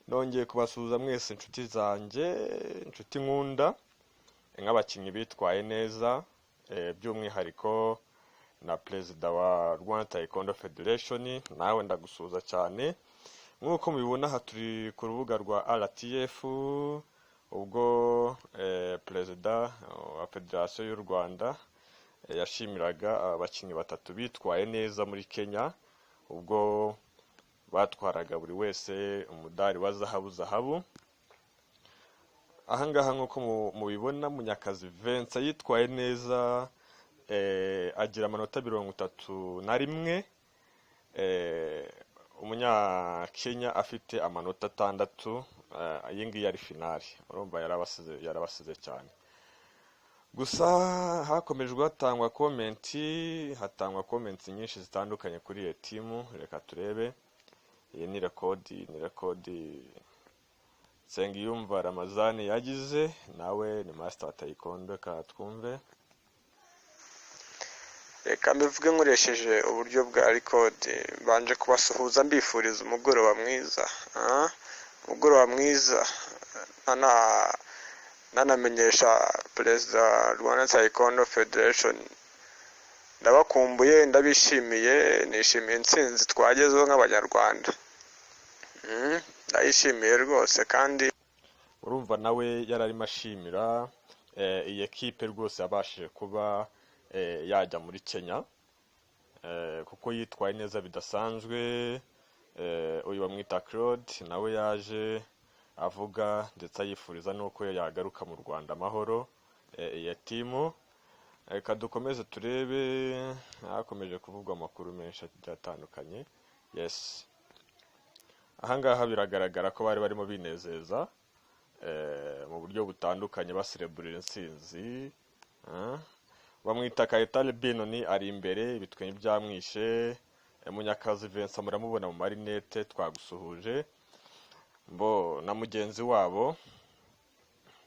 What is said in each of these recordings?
Nongeye kubasuhuza mwese, inshuti zanjye, inshuti nkunda, nk'abakinnyi bitwaye neza, by'umwihariko na perezida wa Rwanda Taekwondo Federation, nawe ndagusuhuza cyane. Nk'uko mubibona aha turi ku rubuga rwa RTF, ubwo perezida wa federasiyo y'u Rwanda yashimiraga abakinnyi batatu bitwaye neza muri Kenya, ubwo batwaraga buri wese umudari wa zahabu zahabu. Ahangaha nk'uko mubibona, Munyakazi Vincent yitwaye neza, agira amanota 31, umunyakenya afite amanota 6. Iyi ngiyi yari finale, urumva yarabasize, yarabasize cyane. Gusa hakomejwe hatangwa comment, hatangwa comment nyinshi zitandukanye kuri iyo team. Reka turebe, iyi ni record, ni record Nsengiyumva Ramazani yagize, nawe ni master wa taekwondo. Reka twumve. Reka mbivuge nkoresheje uburyo bwa record. Mbanje kubasuhuza, mbifuriza umugoroba mwiza, umugoroba mwiza. Nanamenyesha perezida Rwanda Taekwondo Federation, ndabakumbuye, ndabishimiye, nishimiye intsinzi twagezeho nk'Abanyarwanda. Ndayishimiye rwose kandi. Urumva nawe yari arimo ashimira iyi ekipe rwose yabashije kuba yajya muri Kenya, kuko yitwaye neza bidasanzwe. Uyu bamwita Claude, nawe yaje avuga ndetse ayifuriza n'uko yagaruka mu Rwanda amahoro iyi team. Reka dukomeze turebe, hakomeje kuvugwa amakuru menshi agiye atandukanye. Yes, ahangaha biragaragara ko bari barimo binezeza mu buryo butandukanye, basereburira intsinzi. Bamwita Kayitare Benoni, ari imbere, ibitwenge byamwishe. Munyakazi Vincent muramubona mu marinete, twagusuhuje. Mbo na mugenzi wabo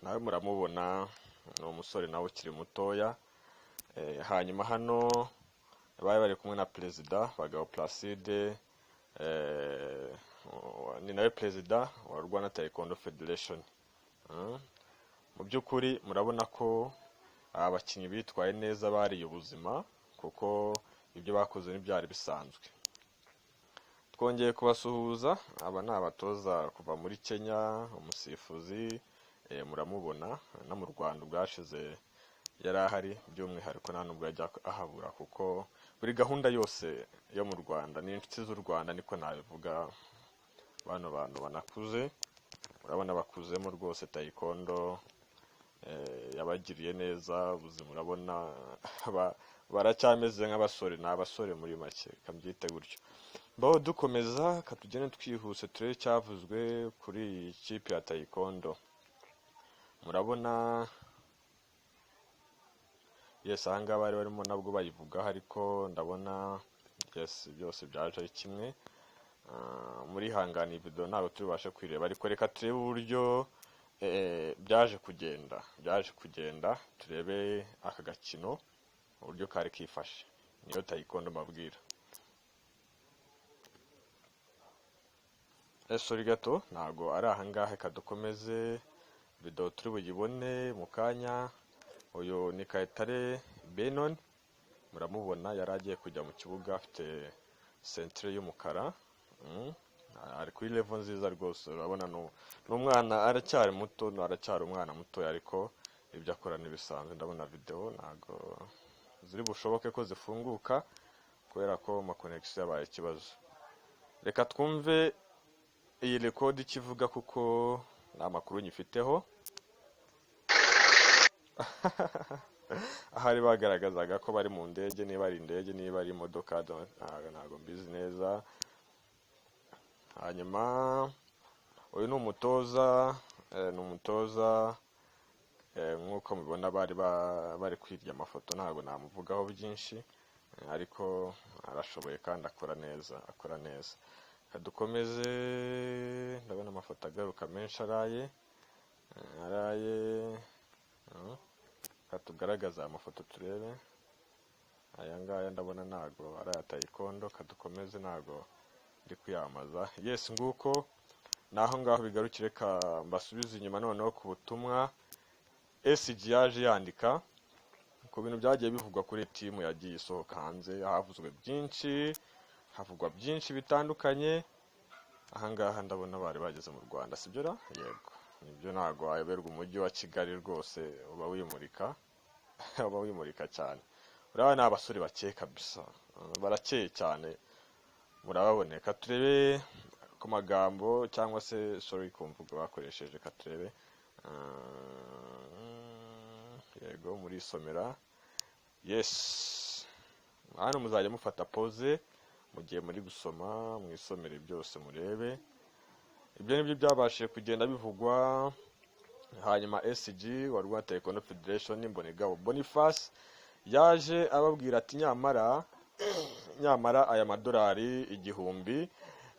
nawe muramubona, ni umusore nawe ukiri mutoya. Hanyuma hano bari bari kumwe na perezida Bagabo Placide, ni nawe perezida wa Rwanda Taekwondo Federation. Mu by'ukuri murabona ko abakinnyi bitwaye neza, bariye ubuzima, kuko ibyo bakoze ntibyari bisanzwe. Twongeye kubasuhuza. Aba ni abatoza kuva muri Kenya, umusifuzi muramubona, no mu Rwanda ubwashize yari ahari, by'umwihariko nta nubwo yajya ahabura, kuko buri gahunda yose yo mu Rwanda ni inshuti z'u Rwanda, niko nabivuga. Bano bantu banakuze, urabona bakuzemo rwose. Taekwondo yabagiriye neza ubuzima, urabona baracyameze nk'abasore, ni abasore muri make, kabyite gutyo. Mbaho dukomeza, katugende twihuse turebe icyavuzwe kuri iyi kipe ya taekwondo. Murabona, yes, ahangaha bari barimo nabwo bayivugaho, ariko ndabona, yes, byose byaje ari kimwe. Muri hangana iyi video ntabwo turi bubashe kuyireba, ariko reka turebe uburyo byaje kugenda, byaje kugenda, turebe aka gakino uburyo kari kifashe. Niyo taekwondo mbabwira. Sorry gato, ntabwo ari ahangaha. Reka dukomeze, video turi buyibone mu kanya. Uyu ni Kayitare Benon, muramubona, yari agiye kujya mu kibuga afite ceinture y'umukara. Ari kuri level nziza rwose, urabona ni umwana, aracyari muto, aracyari umwana muto, ariko ibyo akora ntibisanzwe. Ndabona video ntabwo ziri bushoboke ko zifunguka kubera ko ama connection yabaye ikibazo. Reka twumve iyi record icyo ivuga, kuko nta makuru nyifiteho. Ahari bagaragazaga ko bari mu ndege, niba ari indege, niba ari imodoka, ntabwo mbizi neza. Hanyuma uyu ni umutoza, ni umutoza, nk'uko mubibona bari bari kwirya amafoto, ntabwo namuvugaho byinshi, ariko arashoboye kandi akora neza, akora neza. Reka dukomeze, ndabona amafoto agaruka menshi araye araye. Reka tugaragaze aya mafoto turebe. Aya ngaya ndabona ntago ari aya taekwondo. Reka dukomeze, ntago ndi kwiyamamaza. Yes, nguko. Naho ngaho bigarukire, reka mbasubize inyuma noneho ku butumwa SG yaje yandika ku bintu byagiye bivugwa kuri timu yagiye isohoka hanze. Havuzwe byinshi, havugwa byinshi bitandukanye. Ahangaha ndabona bari bageze mu Rwanda, sibyo ra? Yego, nibyo, ntabwo wayoberwa umujyi wa Kigali rwose, uba wimurika, uba wimurika cyane. Urabona ni abasore bakeye kabisa, barakeye cyane, murababoneka. Turebe ku magambo cyangwa se, sorry, ku mvugo bakoresheje. Reka turebe. Yego, murisomera. Yes, hano muzajya mufata pause mu gihe muri gusoma, mwisomere byose murebe. Ibyo nibyo byabashije kugenda bivugwa. Hanyuma SG wa Rwanda Taekwondo Federation, Mbonigabo Boniface, yaje ababwira ati: "Nyamara, nyamara aya madolari 1000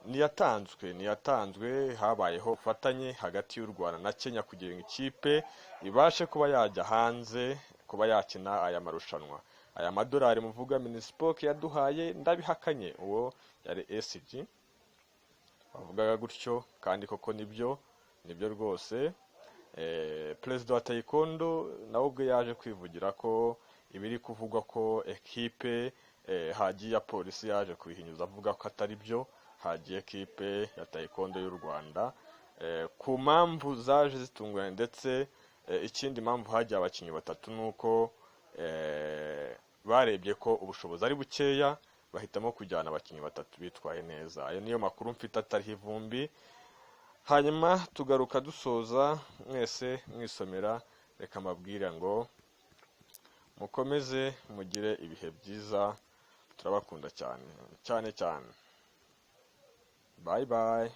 ntiyatanzwe, ntiyatanzwe. Habayeho ubufatanye hagati y'u Rwanda na Kenya kugira ngo ikipe ibashe kuba yajya hanze kuba yakina aya marushanwa. Aya madolari muvuga Minispoc yaduhaye, ndabihakanye." Uwo yari SG bavugaga gutyo, kandi koko nibyo, nibyo rwose. Perezida wa Taekwondo nawe ubwe yaje kwivugira ko ibiri kuvugwa ko ekipe hagiye ya polisi, yaje kubihinyuza avuga ko atari byo, hagiye ekipe ya Taekwondo y'u Rwanda ku mpamvu zaje zitunguranye. Ndetse ikindi mpamvu hagiye abakinnyi batatu ni uko barebye ko ubushobozi ari bukeya, bahitamo kujyana abakinnyi batatu bitwaye neza. Ayo niyo makuru mfite atariho ivumbi. Hanyuma tugaruka dusoza, mwese mwisomera. Reka mbabwire ngo mukomeze mugire ibihe byiza, turabakunda cyane cyane cyane. Bye bye.